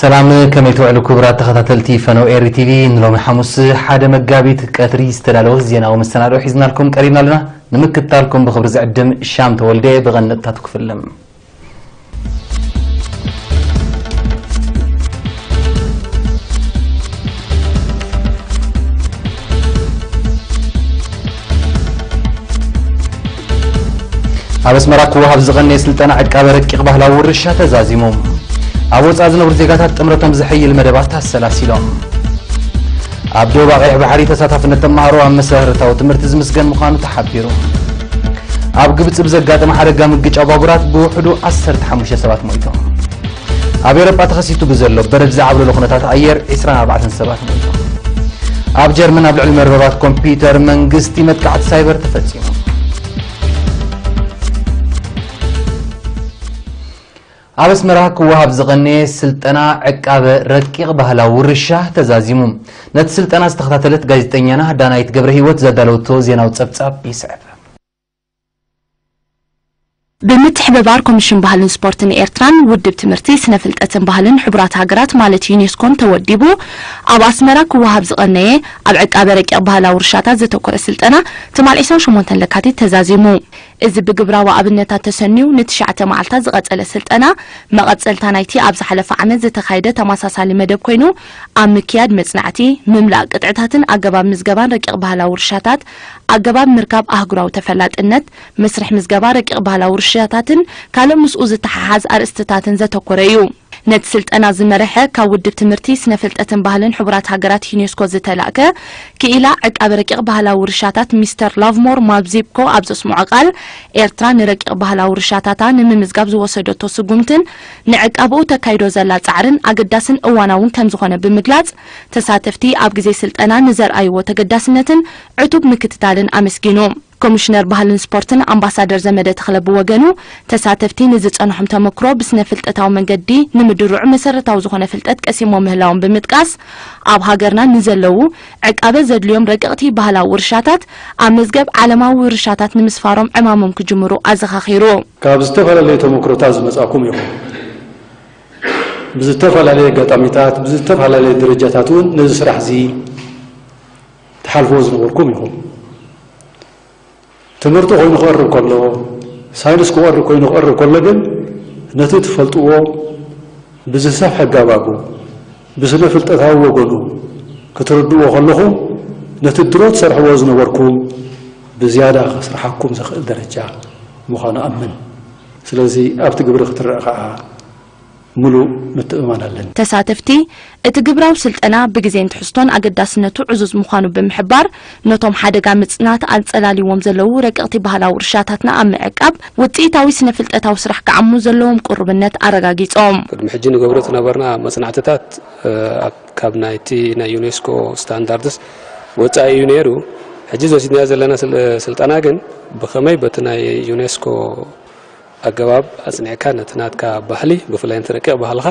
ሰላም፣ ከመይ ትውዕሉ ክቡራት ተኸታተልቲ ፈነው ኤሪ ቲቪ? ንሎሚ ሓሙስ ሓደ መጋቢት ቀትሪ ዝተዳለወ ዜናዊ መሰናድኦ ሒዝናልኩም ቀሪብና ኣለና። ንምክትታልኩም ብኽብሪ ዝዕድም ሻም ተወልደ። ብቐንድታቱ ክፍልም። ኣብ ኣስመራ ክወሃብ ዝቐነየ ስልጠና ዕቃበ ረቂቕ ባህላዊ ውርሻ ተዛዚሙ። ኣብ ወጻኢ ዝነብሩ ዜጋታት ጥምረቶም ዘሐይል መደባት ኣሰላሲሎም። ኣብ ዶብ ኣቕይሕ ባሕሪ ተሳታፍነት ተማሃሮ ኣብ መሰረታዊ ትምህርቲ ዝምስገን ምዃኑ ተሓቢሩ። ኣብ ግብጺ ብዘጋጠመ ሓደጋ ምግጫው ባቡራት ብውሕዱ ዓሰርተ ሓሙሽተ ሰባት ሞይቶም። ኣብ ኤውሮጳ ተኸሲቱ ብዘሎ በረድ ዝዓብለሎ ኩነታት ኣየር ዕስራን ኣርባዕተን ሰባት ሞይቶም። ኣብ ጀርመን ኣብ ልዕሊ መርበባት ኮምፒውተር መንግስቲ መጥቃዕቲ ሳይበር ተፈጺሙ። ኣብ ኣስመራ ክወሃብ ዝቐነየ ስልጠና ዕቃበ ረቂቕ ባህላዊ ውርሻ ተዛዚሙ። ነቲ ስልጠና ዝተኸታተለት ጋዜጠኛና ዳናይት ገብረ ህይወት ዘዳለወቶ ዜናዊ ጸብጻብ ይስዕብ። ብምትሕብባር ኮሚሽን ባህልን ስፖርትን ኤርትራን ውድብ ትምህርቲ፣ ስነ ፍልጠትን ባህልን ሕቡራት ሃገራት ማለት ዩኔስኮን ተወዲቡ ኣብ ኣስመራ ክወሃብ ዝቐነየ ኣብ ዕቃበ ረቂቕ ባህላዊ ውርሻታት ዘተኮረ ስልጠና ትማል ዕስራን ሸሞንተን ለካቲት ተዛዚሙ። እዚ ብግብራዊ ኣብነታት ተሰንዩ ንትሽዓተ መዓልታት ዝቐጸለ ስልጠና፣ መቐጸልታ ናይቲ ኣብ ዝሓለፈ ዓመት ዝተኻየደ ተመሳሳሊ መደብ ኮይኑ፣ ኣብ ምክያድ መጽናዕቲ፣ ምምላእ ቅጥዕታትን ኣገባብ ምዝገባን ረቂቕ ባህላዊ ውርሻታት፣ ኣገባብ ምርካብ ኣህጉራዊ ተፈላጥነት፣ መስርሕ ምዝገባ ረቂቕ ባህላዊ ውርሻታትን ካልእ ምስኡ ዝተሓሓዝ ኣርእስትታትን ዘተኮረ እዩ። ነቲ ስልጠና ዝመርሐ ካብ ውድብ ትምህርቲ፣ ስነ ፍልጠትን ባህልን ሕቡራት ሃገራት ዩኔስኮ ዝተላእከ ክኢላ ዕቃበ ረቂቕ ባህላዊ ውርሻታት ሚስተር ላቭሞር ማብዚብኮ ኣብ ዘስምዖ ቃል፣ ኤርትራ ንረቂቕ ባህላዊ ውርሻታታ ንምምዝጋብ ዝወሰደቶ ስጉምትን ንዕቃብኡ ተካይዶ ዘላ ጻዕርን ኣገዳስን እዋናውን ከም ዝኾነ ብምግላጽ፣ ተሳተፍቲ ኣብ ግዜ ስልጠና ንዘርኣይዎ ተገዳስነትን ዕቱብ ምክትታልን ኣመስጊኑ። ኮሚሽነር ባህልን ስፖርትን ኣምባሳደር ዘመደ ተኽለ ብወገኑ፣ ተሳተፍቲ ንዝጸንሖም ተመክሮ ብስነ ፍልጠታዊ መንገዲ ንምድርዑ መሰረታዊ ዝኾነ ፍልጠት ቀሲሞ ምህላዎም ብምጥቃስ፣ ኣብ ሃገርና ንዘለዉ ዕቃበ ዘድልዮም ረቀቕቲ ባህላዊ ውርሻታት ኣብ መዝገብ ዓለማዊ ውርሻታት ንምስፋሮም ዕማሞም ክጅምሩ ኣዘኻኺሩ። ካብ ዝተፈላለዩ ተመክሮታት ዝመጻኩም ኢኹም። ብዝተፈላለየ ኣጋጣሚታት፣ ብዝተፈላለየ ደረጃታት እውን ነዚ ስራሕ እዚ ትሓልፍዎ ዝነበርኩም ኢኹም። ትምህርቲ ኮይኑ ክቐርብ ከሎ፣ ሳይንስ ክቐርብ ኮይኑ ክቐርብ ከሎ ግን፣ ነቲ ትፈልጥዎ ብዝሰፍሐ ኣጋባቡ፣ ብስነ ፍልጠታዊ ወገኑ ክትርድእዎ ከለኹም፣ ነቲ ድሮ ትሰርሕዎ ዝነበርኩም ብዝያዳ ከስርሓኩም ዘኽእል ደረጃ ምዃኑ ኣምን። ስለዚ ኣብቲ ግብሪ ክትረአ ኸዓ ምሉእ ምትእምማን ኣለኒ። ተሳተፍቲ፣ እቲ ግብራዊ ስልጠና ብግዜን ትሕዝቶን ኣገዳስነቱ ዕዙዝ ምዃኑ ብምሕባር፣ ነቶም ሓደጋ ምጽናት ኣንጸላልይዎም ዘለዉ ረቀቕቲ ባህላዊ ውርሻታትና ኣብ ምዕቃብ ውጽኢታዊ ስነ-ፍልጠታዊ ስራሕ ክዓሙ ዘለዎም ቅሩብነት ኣረጋጊጾም። ቅድሚ ሕጂ ንገብሮ ዝነበርና መጽናዕትታት፣ እ፣ ኣብ፣ ካብ ናይቲ ናይ ዩኔስኮ ስታንዳርድስ ወጻኢ እዩ ነይሩ። ሕጂ ዝወሲድናዮ ዘለና ስል-፣ ስልጠና ግን ብኸመይ በቲ ናይ ዩኔስኮ ኣገባብ ኣጽኒዕካ ነቲ ናትካ ባህሊ፣ ብፍላይ ነቲ ረቂቕ ባህልኻ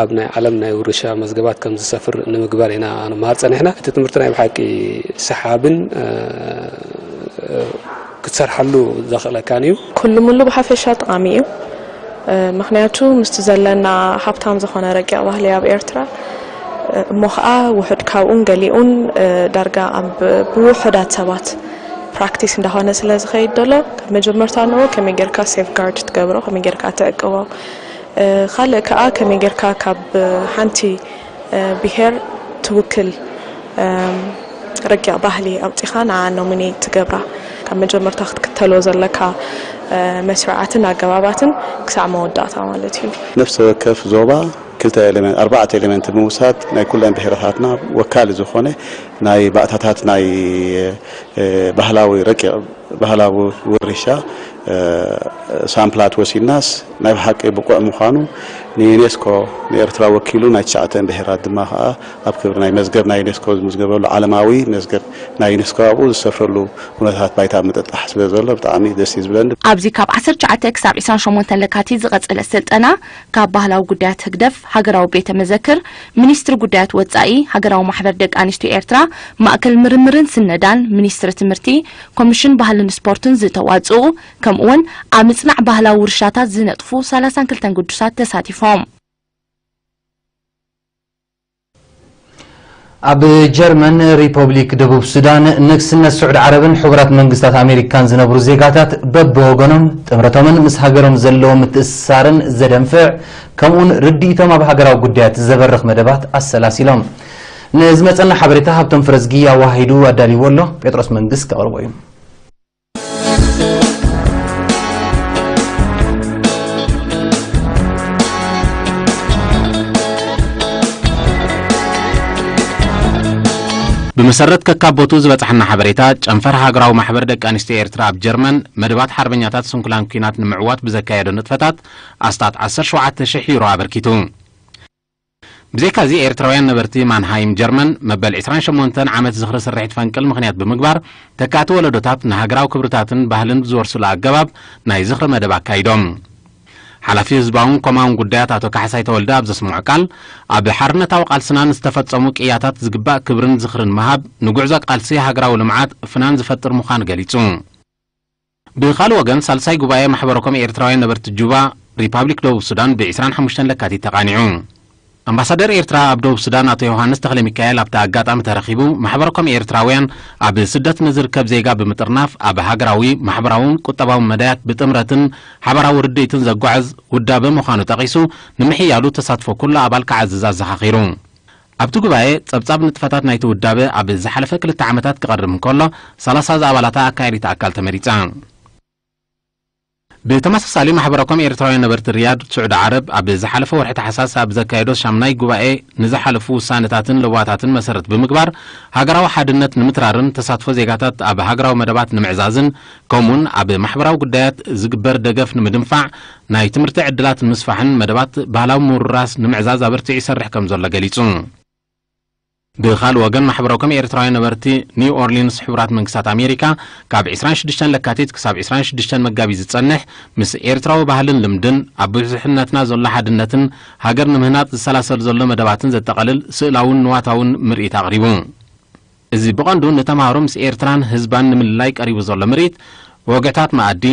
ኣብ ናይ ዓለም ናይ ውርሻ መዝገባት ከም ዝሰፍር ንምግባር ኢና ንመሃር ጸኒሕና። እቲ ትምህርቲ ናይ ብሓቂ ሰሓብን፣ እ፣ ክትሰርሓሉ ዘኽእለካን እዩ። ኩሉ ሙሉ ብሓፈሻ ጠቓሚ እዩ። እ፣ ምኽንያቱ ምስቲ ዘለና ሃብታም ዝኾነ ረቂቕ ባህሊ ኣብ ኤርትራ፣ እ፣ እሞ ኸኣ ውሑድ ካብኡን ገሊኡን፣ እ፣ ዳርጋ ኣብ ብውሑዳት ሰባት ፕራክቲስ እንዳኾነ ስለ ዝኸይድ ዘሎ፣ ካብ መጀመርታ ንዑ ከመይ ጌርካ ሴፍ ጋርድ ትገብሮ፣ ከመይ ጌርካ ትዕቅቦ፣ እ፣ ካልእ ከኣ ከመይ ጌርካ ካብ ሓንቲ፣ እ፣ ብሄር ትውክል፣ እም፣ ረቂቕ ባህሊ ኣውጺኻ ንዓ ኖሚኔት ትገብራ፣ ካብ መጀመርታ ክትክተሎ ዘለካ፣ እ፣ መስርዓትን ኣገባባትን ክሳዕ መወዳእታ ማለት እዩ። ነፍሲ ወከፍ ዞባ ክልተ ኤሌመንት፣ ኣርባዕተ ኤሌመንት ብምውሳድ ናይ ኩለን ብሄረታትና ወካሊ ዝኾነ ናይ ባእታታት ናይ፣ እ፣ ባህላዊ ረቂቕ ባህላዊ ውርሻ፣ እ፣ ሳምፕላት ወሲድናስ ናይ ብሓቂ ብቑዕ ምዃኑ ንዩኔስኮ ንኤርትራ ወኪሉ ናይ ትሽዓተን ብሄራት ድማ ከኣ ኣብ ክብሪ ናይ መዝገብ ናይ ዩኔስኮ ዝምዝገበሉ ዓለማዊ መዝገብ ናይ ዩኔስኮ ኣብኡ ዝሰፍረሉ ኩነታት ባይታ ምጥጣሕ ስለ ዘሎ ብጣዕሚ ደስ እዩ ዝብለኒ። ኣብዚ ካብ ዓሰርተ ትሽዓተ ክሳብ ዕስራን ሸሞንተን ለካቲት ዝቐጸለ ስልጠና ካብ ባህላዊ ጉዳያት ህግደፍ፣ ሃገራዊ ቤተ መዘክር፣ ሚኒስትሪ ጉዳያት ወጻኢ፣ ሃገራዊ ማሕበር ደቂ ኣንስትዮ ኤርትራ፣ ማእከል ምርምርን ስነዳን፣ ሚኒስትሪ ትምህርቲ፣ ኮሚሽን ባህልን ስፖርትን ዝተዋጽኡ፣ ከምኡውን ኣብ ምጽናዕ ባህላዊ ውርሻታት ዝነጥፉ ሰላሳን ክልተን ግዱሳት ተሳቲፎም። ኣብ ጀርመን ሪፐብሊክ ደቡብ ሱዳን ንግስነት ስዑድ ዓረብን ሕቡራት መንግስታት ኣሜሪካን ዝነብሩ ዜጋታት በብወገኖም ጥምረቶምን ምስ ሃገሮም ዘለዎም ምትእስሳርን ዘደንፍዕ ከምኡውን ርድኢቶም ኣብ ሃገራዊ ጉዳያት ዘበርኽ መደባት ኣሰላሲሎም። ንዝመጸና ሓበሬታ ሃብቶም ፍረዝጊ ኣዋሂዱ ኣዳልይዎ ኣሎ። ጴጥሮስ መንግስት ከቕርቦ እዩ። ብመሰረት ከካቦቱ ዝበጻሕና ሓበሬታ፣ ጨንፈር ሃገራዊ ማሕበር ደቂ ኣንስትዮ ኤርትራ ኣብ ጀርመን መደባት ሓርበኛታት ስንኩላን ኲናት ንምዕዋት ብዘካየዶ ንጥፈታት ኣስታት ዓሰርተ ሸውዓተ ሽሕ ዩሮ ኣበርኪቱ። ብዘይካዚ ኤርትራውያን ነበርቲ ማንሃይም ጀርመን መበል ዕስራን ሸሞንተን ዓመት ዝኽሪ ስርሒት ፈንቅል ምኽንያት ብምግባር፣ ተካእቲ ወለዶታት ንሃገራዊ ክብርታትን ባህልን ብዝወርስሉ ኣገባብ ናይ ዝኽሪ መደብ ኣካይዶም። ሓላፊ ህዝባውን ኮማውን ጉዳያት ኣቶ ካሕሳይ ተወልደ ኣብ ዘስምዖ ቃል፣ ኣብ ሓርነታዊ ቃልስና ንዝተፈጸሙ ቅያታት ዝግባእ ክብርን ዝኽርን ምሃብ ንጉዕዞ ቃልሲ ሃገራዊ ልምዓት ፍናን ዝፈጥር ምዃኑ ገሊጹ። ብኻልእ ወገን፣ ሳልሳይ ጉባኤ ማሕበረ ኮም ኤርትራውያን ነበርቲ ጁባ፣ ሪፓብሊክ ደቡብ ሱዳን፣ ብ ዕስራን ሓሙሽተን ለካቲት ተቓኒዑ። ኣምባሳደር ኤርትራ ኣብ ደቡብ ሱዳን ኣቶ ዮሃንስ ተኽለሚካኤል ኣብቲ ኣጋጣሚ ተረኺቡ፣ ማሕበረ ኮም ኤርትራውያን ኣብ ስደት ንዝርከብ ዜጋ ብምጥርናፍ ኣብ ሃገራዊ፣ ማሕበራውን ቁጠባውን መዳያት ብጥምረትን ሓባራዊ ርድኢትን ዘጓዕዝ ውዳበ ምዃኑ ጠቒሱ፣ ንምሕያሉ ተሳትፎ ኩሉ ኣባል ክዓዝዝ ኣዘኻኺሩ። ኣብቲ ጉባኤ ጸብጻብ ንጥፈታት ናይቲ ውዳበ ኣብ ዝሓለፈ ክልተ ዓመታት ክቐርብ እንከሎ፣ ሰላሳ ዝኣባላታ ኣካያዲት ኣካል ተመሪጻ። ብተመሳሳሊ ማሕበረ ኮም ኤርትራውያን ነበርቲ ሪያድ ስዑዲ ዓረብ ኣብ ዝሓለፈ ወርሒ ታሕሳስ ኣብ ዘካየዶ ሻምናይ ጉባኤ ንዝሓለፉ ውሳነታትን ለዋታትን መሰረት ብምግባር ሃገራዊ ሓድነት ንምትራርን ተሳትፎ ዜጋታት ኣብ ሃገራዊ መደባት ንምዕዛዝን ከምኡውን ኣብ ማሕበራዊ ጉዳያት ዝግበር ደገፍ ንምድንፋዕ ናይ ትምህርቲ ዕድላት ንምስፋሕን መደባት ባህላዊ ምውርራስ ንምዕዛዝ ኣበርቲዑ ይሰርሕ ከም ዘሎ ገሊጹ። ብኻልእ ወገን ማሕበረ ኮም ኤርትራውያን ነበርቲ ኒው ኦርሊንስ ሕቡራት መንግስታት ኣሜሪካ ካብ ዕስራን ሽዱሽተን ለካቲት ክሳብ ዕስራን ሽዱሽተን መጋቢት ዝጸንሕ ምስ ኤርትራዊ ባህልን ልምድን ኣብ ብዙሕነትና ዘሎ ሓድነትን ሃገር ንምህናጽ ዝሰላሰል ዘሎ መደባትን ዘጠቓልል ስእላውን ንዋታውን ምርኢት ኣቕሪቡ። እዚ ብቐንዱ ንተምሃሮ ምስ ኤርትራን ህዝባን ንምልላይ ቀሪቡ ዘሎ ምርኢት፣ ወግዕታት መኣዲ፣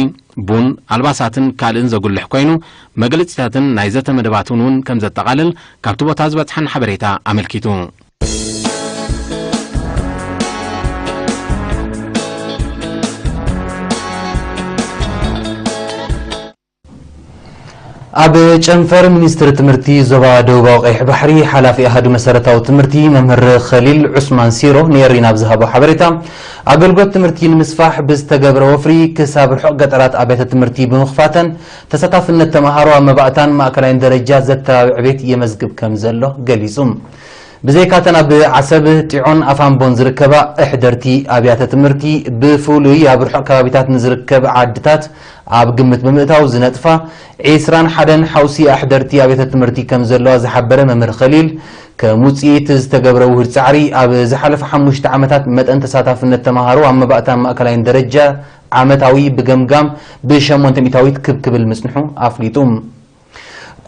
ቡን፣ ኣልባሳትን ካልእን ዘጉልሕ ኮይኑ፣ መግለጺታትን ናይ ዘተ መደባትን እውን ከም ዘጠቓልል ካብቲ ቦታ ዝበጽሓና ሓበሬታ ኣመልኪቱ። ኣብ ጨንፈር ሚኒስትሪ ትምህርቲ ዞባ ደቡባዊ ቀይሕ ባሕሪ ሓላፊ ኣሃዱ መሰረታዊ ትምህርቲ መምህር ኸሊል ዑስማን ሲሮ ንኤሪ ናብ ዝሃቦ ሓበሬታ፣ ኣገልግሎት ትምህርቲ ንምስፋሕ ብዝተገብረ ወፍሪ ክሳብ ርሑቕ ገጠራት ኣብያተ ትምህርቲ ብምኽፋተን ተሳታፍነት ተምሃሮ ኣብ መባእታን ማእከላይን ደረጃ ዘተባብዕ ዕቤት የመዝግብ ከም ዘሎ ገሊጹ። ብዘይካተን ኣብ ዓሰብ፣ ጢዖን ኣፋምቦን ዝርከባ ኣሕደርቲ ኣብያተ ትምህርቲ ብፍሉይ ኣብ ርሑቕ ከባቢታት ንዝርከብ ዓድታት ኣብ ግምት ብምእታው ዝነጥፋ ዒስራን ሓደን ሓውሲ ኣሕደርቲ ኣብያተ ትምህርቲ ከም ዘለዋ ዝሓበረ መምህር ኸሊል፣ ከም ውፅኢት ዝተገብረ ውህድ ፃዕሪ ኣብ ዝሓለፈ ሓሙሽተ ዓመታት መጠን ተሳታፍነት ተምሃሮ ኣብ መባእታን ማእከላይን ደረጃ ዓመታዊ ብገምጋም ብሸሞንተ ሚእታዊት ክብ ክብል ምፅንሑ ኣፍሊጡ።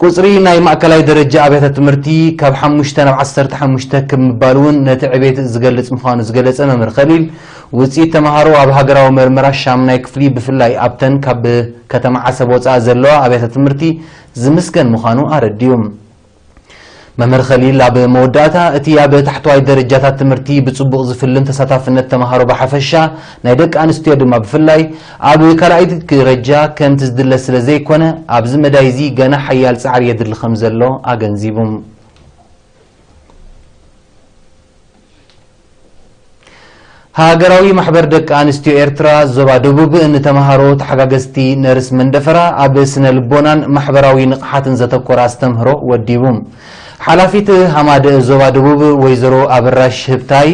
ቁጽሪ ናይ ማእከላይ ደረጃ ኣብያተ ትምህርቲ ካብ ሓሙሽተ ናብ ዓሰርተ ሓሙሽተ ክብ ምባሉ እውን ነቲ ዕቤት ዝገልጽ ምዃኑ ዝገለጸ መምህር ኸሊል፣ ውጽኢት ተምሃሮ ኣብ ሃገራዊ መርመራ ሻምናይ ክፍሊ ብፍላይ ኣብተን ካብ ከተማ ዓሰብ ወጻኢ ዘለዋ ኣብያተ ትምህርቲ ዝምስገን ምዃኑ ኣረዲኡ። መምህር ኸሊል ኣብ መወዳእታ፣ እቲ ኣብ ታሕተዋይ ደረጃታት ትምህርቲ ብጽቡቕ ዝፍልም ተሳታፍነት ተምሃሮ ብሓፈሻ፣ ናይ ደቂ ኣንስትዮ ድማ ብፍላይ፣ ኣብ ካልኣይ ደረጃ ከምቲ ዝድለ ስለ ዘይኮነ፣ ኣብዚ መዳይ እዚ ገና ሓያል ጻዕሪ የድሊ ከም ዘሎ ኣገንዚቡ። ሃገራዊ ማሕበር ደቂ ኣንስትዮ ኤርትራ ዞባ ደቡብ ንተምሃሮ ተሓጋገዝቲ ነርስ መንደፈራ ኣብ ስነ ልቦናን ማሕበራዊ ንቕሓትን ዘተኮረ ኣስተምህሮ ወዲቡ። ሓላፊት ሃማደ ዞባ ደቡብ ወይዘሮ ኣበራሽ ህብታይ፣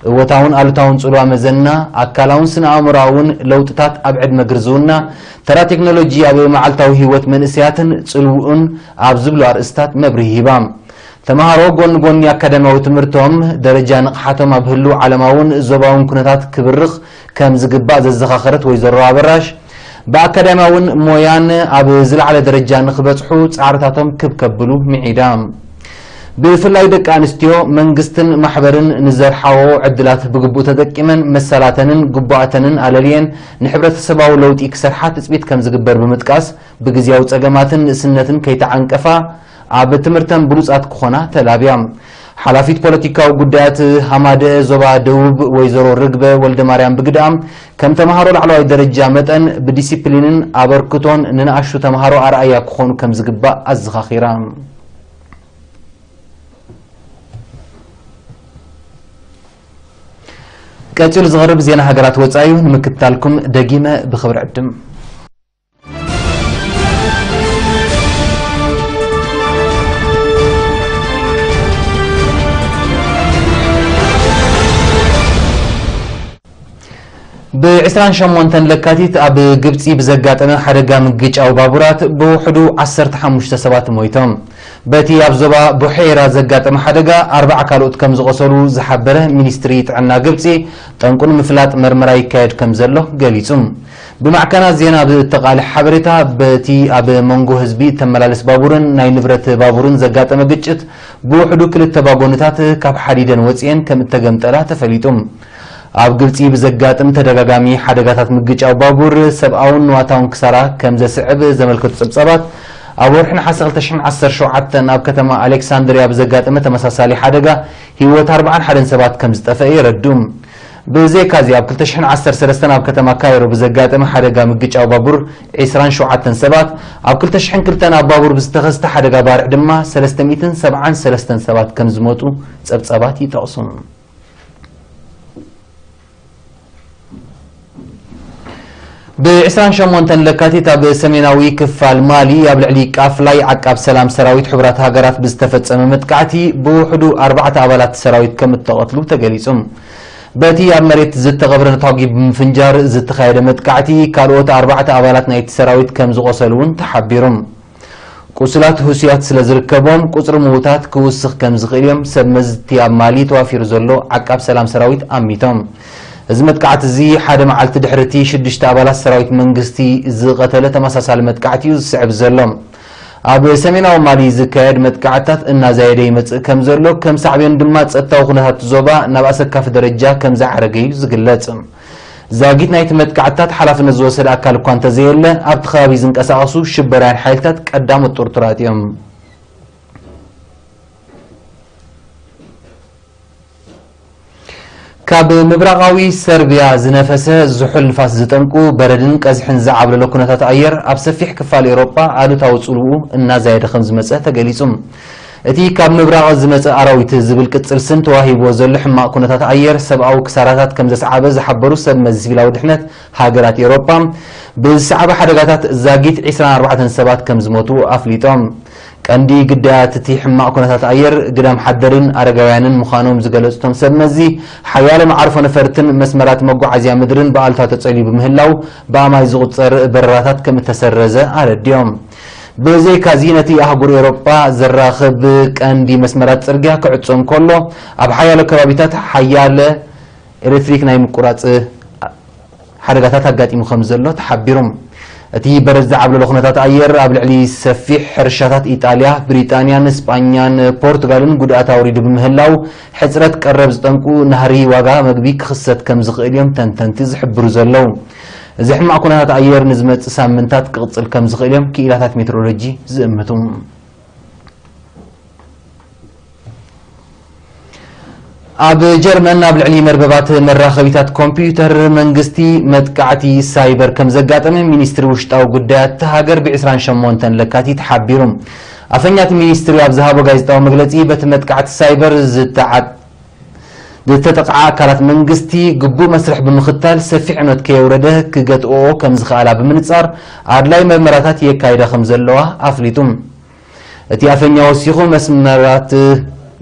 እወታውን ኣሉታውን ጽልዋ መዘና፣ ኣካላውን ስነ ኣእምሮኣውን ለውጥታት ኣብ ዕድመ ግርዝውና፣ ተራ ቴክኖሎጂ ኣብ መዓልታዊ ህይወት መንእሰያትን ጽልውኡን ኣብ ዝብሉ ኣርእስታት መብርሂ ሂባ። ተምሃሮ ጎኒ ጎኒ ኣካዳሚያዊ ትምህርቶም፣ ደረጃ ንቕሓቶም ኣብ ህሉው ዓለማውን ዞባውን ኩነታት ክብርኽ ከም ዝግባእ ዘዘኻኸረት ወይዘሮ ኣበራሽ፣ ብኣካዳሚያውን ሞያን ኣብ ዝለዓለ ደረጃ ንኽበጽሑ ጻዕርታቶም ክብ ከብሉ ምዒዳ። ብፍላይ ደቂ ኣንስትዮ፣ መንግስትን ማሕበርን ንዘርሓዎ ዕድላት ብግቡእ ተጠቂመን መሰላተንን ግቡኣተንን ኣለልየን ንሕብረተሰባዊ ለውጢ ክሰርሓ ትጽቢት ከም ዝግበር ብምጥቃስ፣ ብግዝያዊ ጸገማትን ንእስነትን ከይተዓንቀፋ ኣብ ትምህርተን ብሉጻት ክኾና ተላብያ። ሓላፊት ፖለቲካዊ ጉዳያት ሃማደ ዞባ ደቡብ ወይዘሮ ርግበ ወልደማርያም ብግድኣም፣ ከም ተምሃሮ ላዕለዋይ ደረጃ መጠን ብዲሲፕሊንን ኣበርክቶን ንንኣሽቱ ተምሃሮ ኣርኣያ ክኾኑ ከም ዝግባእ ኣዘኻኺራ። ቀጺሉ ዝቐርብ ዜና ሃገራት ወጻኢ እዩ። ንምክትታልኩም ደጊመ ብኽብሪ ዕድም። ብ ዕስራን ሸሞንተን ለካቲት ኣብ ግብጺ ብዘጋጠመ ሓደጋ ምግጫው ባቡራት ብውሕዱ ዓሰርተ ሓሙሽተ ሰባት ሞይቶም። በቲ ኣብ ዞባ ቡሐይራ ዘጋጠመ ሓደጋ ኣርባዓ ካልኦት ከም ዝቖሰሉ ዝሓበረ ሚኒስትሪ ጥዕና ግብጺ፣ ጠንቁ ንምፍላጥ መርመራ ይካየድ ከም ዘሎ ገሊጹ። ብማዕከናት ዜና ብእተቓልሐ ሓበሬታ፣ በቲ ኣብ መንጎ ህዝቢ እተመላለስ ባቡርን ናይ ንብረት ባቡርን ዘጋጠመ ግጭት ብውሕዱ ክልተ ባጎንታት ካብ ሓዲደን ወጺኤን ከም እተገምጠላ ተፈሊጡ። ኣብ ግብጺ ብዘጋጥም ተደጋጋሚ ሓደጋታት ምግጫው ባቡር ሰብኣውን ንዋታውን ክሳራ ከም ዘስዕብ ዘመልከቱ ጸብጻባት፣ ኣብ ወርሒ ነሓሰ ክልተ ሽሕን ዓሰርተ ሸውዓተን ኣብ ከተማ ኣሌክሳንድርያ ብዘጋጠመ ተመሳሳሊ ሓደጋ ህይወት ኣርባዓን ሓደን ሰባት ከም ዝጠፍአ የረድኡ። ብዘይካዚ ኣብ ክልተ ሽሕን ዓሰርተ ሰለስተን ኣብ ከተማ ካይሮ ብዘጋጠመ ሓደጋ ምግጫው ባቡር ዕስራን ሸውዓተን ሰባት፣ ኣብ ክልተ ሽሕን ክልተን ኣብ ባቡር ብዝተኸስተ ሓደጋ ባርዕ ድማ ሰለስተ ሚእትን ሰብዓን ሰለስተን ሰባት ከም ዝሞቱ ጸብጻባት ይጠቕሱ። ብ ዕስራን ሸሞንተን ለካቲት ኣብ ሰሜናዊ ክፋል ማሊ ኣብ ልዕሊ ቃፍላይ ዓቃብ ሰላም ሰራዊት ሕቡራት ሃገራት ብዝተፈጸመ መጥቃዕቲ ብውሕዱ ኣርባዕተ ኣባላት ሰራዊት ከም እተቐትሉ ተገሊጹ። በቲ ኣብ መሬት ዝተቐብረ ነታጒ ብምፍንጃር ዝተኻየደ መጥቃዕቲ ካልኦት ኣርባዕተ ኣባላት ናይቲ ሰራዊት ከም ዝቖሰሉ እውን ተሓቢሩ። ቁሱላት ህሱያት ስለ ዝርከቦም፣ ቁጽሪ ምዉታት ክውስኽ ከም ዝኽእል እዮም ሰብ መዚ እቲ ኣብ ማሊ ተዋፊሩ ዘሎ ዓቃብ ሰላም ሰራዊት ኣሚቶም። እዚ መጥቃዕቲ እዚ ሓደ መዓልቲ ድሕሪ እቲ ሽዱሽተ ኣባላት ሰራዊት መንግስቲ ዝቐተለ ተመሳሳሊ መጥቃዕቲ እዩ ዝስዕብ ዘሎ። ኣብ ሰሜናዊ ማሊ ዝካየድ መጥቃዕትታት እናዛየደ ይመጽእ ከም ዘሎ፣ ከም ሳዕቤኑ ድማ ጸጥታዊ ኩነታት ዞባ ናብ ኣሰካፊ ደረጃ ከም ዝዓረገ እዩ ዝግለጽ። ዛጊት ናይቲ መጥቃዕትታት ሓላፍነት ዝወሰደ ኣካል እኳ እንተዘየለ፣ ኣብቲ ከባቢ ዝንቀሳቐሱ ሽበራውያን ሓይልታት ቀዳሞት ጥርጡራት እዮም። ካብ ምብራቓዊ ሰርቢያ ዝነፈሰ ዝሑል ንፋስ ዝጠንቁ በረድን ቀዝሕን ዝዓብለሎ ኩነታት ኣየር ኣብ ሰፊሕ ክፋል ኤውሮጳ ኣሉታዊ ጽልውኡ እናዛየደ ከም ዝመጸ ተገሊጹ። እቲ ካብ ምብራቕ ዝመጸ ኣራዊት ዝብል ቅጽል ስም ተዋሂብዎ ዘሎ ሕማቕ ኩነታት ኣየር ሰብኣዊ ክሳራታት ከም ዘስዓበ ዝሓበሩ ሰብ መዚ ሲቪላዊ ድሕነት ሃገራት ኤውሮጳ፣ ብዝሰዓበ ሓደጋታት ዛጊት ዕስራን ኣርባዕተን ሰባት ከም ዝሞቱ ኣፍሊጦም። ቀንዲ ግዳያት እቲ ሕማቕ ኩነታት ኣየር፣ ግዳም ሓደርን ኣረጋውያንን ምዃኖም ዝገለጹ እቶም ሰብ መዚ፣ ሓያሎ መዓርፎ ነፈርትን መስመራት መጓዓዝያ ምድርን ብኣሉታ ተጸልዩ ብምህላው፣ ብኣማይ ዝቑጸር በረራታት ከም እተሰረዘ ኣረዲኦም። ብዘይካዚ፣ ነቲ ኣህጉር ኤውሮጳ ዘራኽብ ቀንዲ መስመራት ጽርግያ ክዕጾ እንከሎ፣ ኣብ ሓያሎ ከባቢታት ሓያለ ኤሌክትሪክ ናይ ምቁራጽ ሓደጋታት ኣጋጢሙ ከም ዘሎ ተሓቢሩ። እቲ በረድ ዝዓብለሎ ኩነታት ኣየር ኣብ ልዕሊ ሰፊሕ ሕርሻታት ኢጣልያ፣ ብሪጣንያን ስጳኛን ፖርቱጋልን ጉድኣት ኣውሪዱ ብምህላው፣ ሕጽረት ቀረብ ዝጠንቁ ናህሪ ዋጋ መግቢ ክኽሰት ከም ዝኽእል እዮም ተንተንቲ ዝሕብሩ ዘለዉ። እዚ ሕማቕ ኩነታት ኣየር ንዝመጽእ ሳምንታት ክቕጽል ከም ዝኽእል እዮም ክኢላታት ሜትሮሎጂ ዝእምቱ። ኣብ ጀርመን ኣብ ልዕሊ መርበባት መራኸቢታት ኮምፒውተር መንግስቲ መጥቃዕቲ ሳይበር ከም ዘጋጠመ ሚኒስትሪ ውሽጣዊ ጉዳያት እታ ሃገር ብ ዕስራን ሸሞንተን ለካቲት ሓቢሩ። ኣፈኛ እቲ ሚኒስትሪ ኣብ ዝሃቦ ጋዜጣዊ መግለጺ፣ በቲ መጥቃዕቲ ሳይበር ዝተዓ-፣ ዝተጠቕዓ ኣካላት መንግስቲ ግቡእ መስርሕ ብምኽታል ሰፊሕ እምነት ከየውረደ ክገትኦኦ ከም ዝኸኣላ ብምንጻር ኣድላይ መርመራታት የካይዳ ከም ዘለዋ ኣፍሊጡ። እቲ ኣፈኛ ወሲኹ መስመራት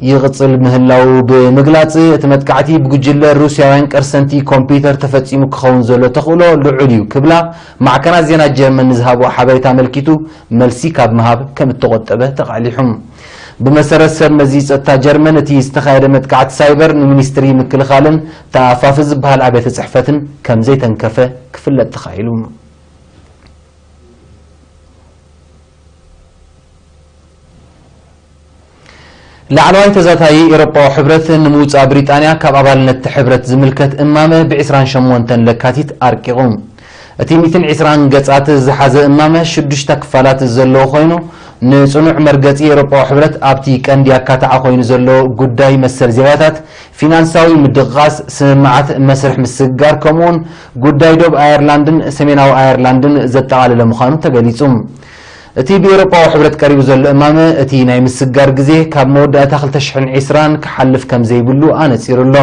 ይቕጽል ምህላው ብምግላጽ፣ እቲ መጥቃዕቲ ብጉጅለ ሩስያውያን ቀርሰንቲ ኮምፒውተር ተፈጺሙ ክኸውን ዘሎ ተኽእሎ ልዑል እዩ ክብላ ማዕከናት ዜና ጀርመን ንዝሃብኦ ሓበሬታ ኣመልኪቱ መልሲ ካብ ምሃብ ከም እተቖጠበ ተቓሊሑ። ብመሰረት ሰብ መዚ ጸጥታ ጀርመን፣ እቲ ዝተኻየደ መጥቃዕቲ ሳይበር ንሚኒስትሪ ምክልኻልን ተኣፋፊ ዝበሃል ኣብያተ ጽሕፈትን ከም ዘይተንከፈ ክፍለጥ ተኻኢሉ። ላዕለዋይ ተዛታዪ ኤውሮጳዊ ሕብረት ንምውጻእ ብሪጣንያ ካብ ኣባልነት እቲ ሕብረት ዝምልከት እማመ ብ ዕስራን ሸሞንተን ለካቲት ኣርቂቑ። እቲ ሚእትን ዕስራን ገጻት ዝሓዘ እማመ ሽዱሽተ ክፋላት ዘለዎ ኮይኑ፣ ንጽኑዕ መርገጺ ኤውሮጳዊ ሕብረት ኣብቲ ቀንዲ ኣካታዒ ኮይኑ ዘሎ ጉዳይ መሰል ዜጋታት፣ ፊናንሳዊ ምድቕቓስ፣ ስምምዓት መስርሕ ምስግጋር፣ ከምኡውን ጉዳይ ዶብ ኣየርላንድን ሰሜናዊ ኣየርላንድን ዘጠቓለለ ምዃኑ ተገሊጹ። እቲ ብኤውሮጳዊ ሕብረት ቀሪቡ ዘሎ እማመ፣ እቲ ናይ ምስግጋር ግዜ ካብ መወዳእታ ክልተ ሽሕን ዕስራን ክሓልፍ ከም ዘይብሉ ኣነጺሩ ኣሎ።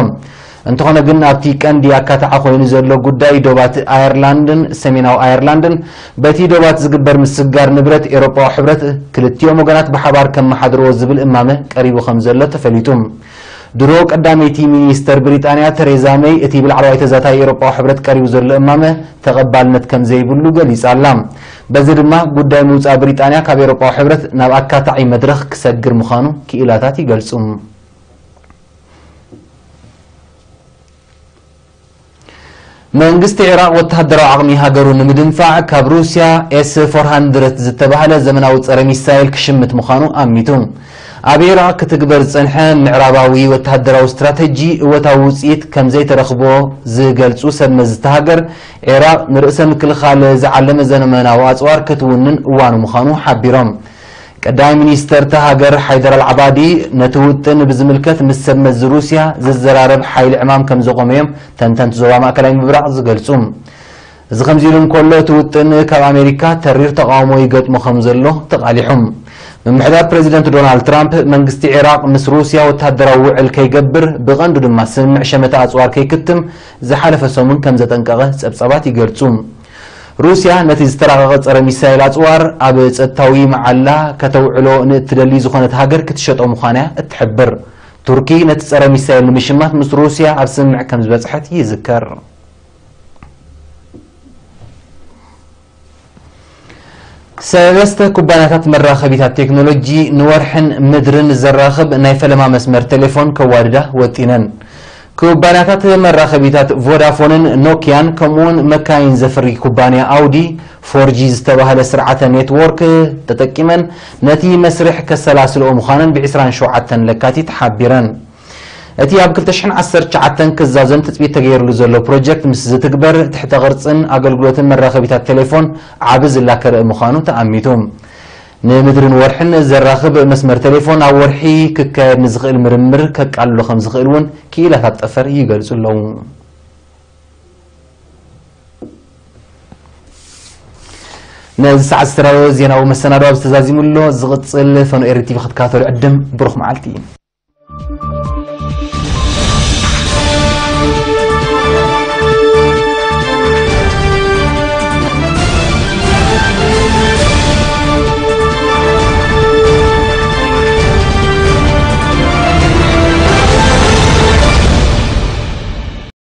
እንተኾነ ግን፣ ኣብቲ ቀንዲ ኣካታዒ ኮይኑ ዘሎ ጉዳይ ዶባት ኣየርላንድን ሰሜናዊ ኣየርላንድን፣ በቲ ዶባት ዝግበር ምስግጋር ንብረት ኤውሮጳዊ ሕብረት ክልቲኦም ወገናት ብሓባር ከመሓድርዎ ዝብል እማመ ቀሪቡ ከም ዘሎ ተፈሊጡ። ድሮ ቀዳመይቲ ሚኒስተር ብሪጣንያ ተሬዛ መይ፣ እቲ ብላዕለዋይ ተዛታይ ኤውሮጳዊ ሕብረት ቀሪቡ ዘሎ እማመ ተቐባልነት ከም ዘይብሉ ገሊጻ ኣላ። በዚ ድማ ጉዳይ ምውጻእ ብሪጣንያ ካብ ኤውሮጳዊ ሕብረት ናብ ኣካታዒ መድረኽ ክሰግር ምዃኑ ክኢላታት ይገልጹ። መንግስቲ ዒራቕ ወተሃደራዊ ዓቕሚ ሃገሩ ንምድንፋዕ ካብ ሩስያ ኤስ ፎር ሃንድረድ ዝተባህለ ዘመናዊ ጸረ ሚሳይል ክሽምት ምዃኑ ኣሚቱ። ኣብ ዒራቕ ክትግበር ዝጸንሐ ምዕራባዊ ወተሃደራዊ ስትራተጂ እወታዊ ውጽኢት ከም ዘይተረኽቦ ዝገልጹ ሰብ መዚ እታ ሃገር፣ ዒራቕ ንርእሰ ምክልኻል ዝዓለመ ዘመናዊ ኣጽዋር ክትውንን እዋኑ ምዃኑ ሓቢሮም። ቀዳማይ ሚኒስተር እታ ሃገር ሓይደር ኣልዓባዲ ነቲ ውጥን ብዝምልከት ምስ ሰብ መዚ ሩስያ ዝዘራረብ ሓይሊ ዕማም ከም ዘቖመ እዮም ተንተንቲ ዞባ ማእከላይ ምብራቕ ዝገልጹ። እዚ ከምዚ ኢሉ እንከሎ፣ እቲ ውጥን ካብ ኣሜሪካ ተሪር ተቓውሞ ይገጥሞ ከም ዘሎ ተቓሊሑ። ምምሕዳር ፕረዚደንት ዶናልድ ትራምፕ፣ መንግስቲ ዒራቕ ምስ ሩስያ ወተሃደራዊ ውዕል ከይገብር፣ ብቐንዱ ድማ ስምምዕ ሸመተ ኣጽዋር ከይክትም ዝሓለፈ ሰሙን ከም ዘጠንቀቐ ጸብጻባት ይገልጹ። ሩስያ ነቲ ዝተራቐቐ ጸረ ሚሳይል ኣጽዋር ኣብ ጸጥታዊ መዓላ ከተውዕሎ ንእትደሊ ዝኾነት ሃገር ክትሸጦ ምዃና እያ እትሕብር። ቱርኪ ነቲ ጸረ ሚሳይል ንምሽማት ምስ ሩስያ ኣብ ስምምዕ ከም ዝበጽሐት ይዝከር። ሰለስተ ኩባንያታት መራኸቢታት ቴክኖሎጂ ንወርሕን ምድርን ዘራኽብ ናይ ፈለማ መስመር ቴሌፎን ከዋድዳ ወጢነን። ኩባንያታት መራኸቢታት ቮዳፎንን ኖኪያን፣ ከምኡውን መካይን ዘፍሪ ኩባንያ ኣውዲ፣ ፎር ጂ ዝተባህለ ስርዓተ ኔትዎርክ ተጠቂመን ነቲ መስርሕ ከሰላስልኦ ምዃነን ብ ዕስራን ሸውዓተን ለካቲት ሓቢረን። እቲ ኣብ ክልተ ሽሕን ዓሰርተ ትሽዓተን ክዛዘም ትጽቢት ተገይርሉ ዘሎ ፕሮጀክት ምስ ዝትግበር፣ ትሕተ ቅርጽን ኣገልግሎትን መራኸቢታት ቴሌፎን ዓቢ ዝላ ከርኢ ምዃኑ ተኣሚቱ። ንምድርን ወርሕን ዘራኽብ መስመር ቴሌፎን ኣብ ወርሒ ክካየድ ንዝኽእል ምርምር ከቃልሎ ከም ዝኽእል እውን ክኢላታት ጠፈር ይገልጹ ኣለዉ። ነዚ ሰዓት ዝተዳለወ ዜናዊ መሰናዶ ኣብዚ ተዛዚሙ ኣሎ። ዝቕጽል ፈኖ ኤሪ ቲቪ ክትከታተሉ ዕድም። ብሩኽ መዓልቲ።